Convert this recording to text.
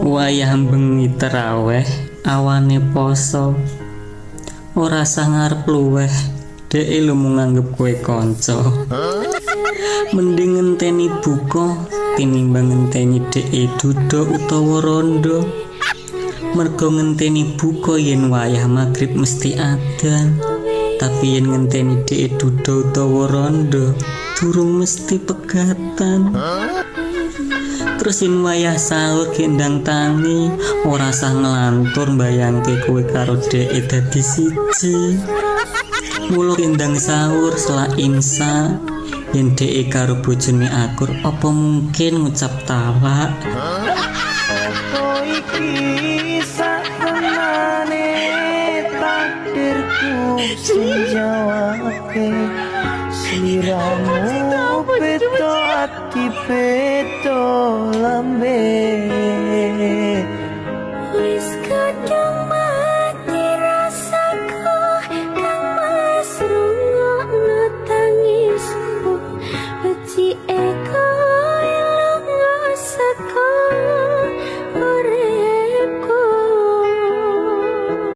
Wayah bengi teraweh, awane poso. Ora sah ngarep luweh, dheke lho mung nganggep kowe kanca. Mending ngenteni buka tinimbang ngenteni dheke duda utawa rondo. Mergo ngenteni buka yen wayah magrib mesti adan. Tapi yen ngenteni dheke duda utawa rondo, durung mesti pegatan. Terus yen wayah sahur gendang tangi, ora sah ngelantur mbayangke kowe karo dheke dadi siji. Mula kendang sahur selak imsak, yen dheke karo bojone akur, apa mungkin ngucap talak? Opo iki saktenane takdirku sing jawabke sliramu?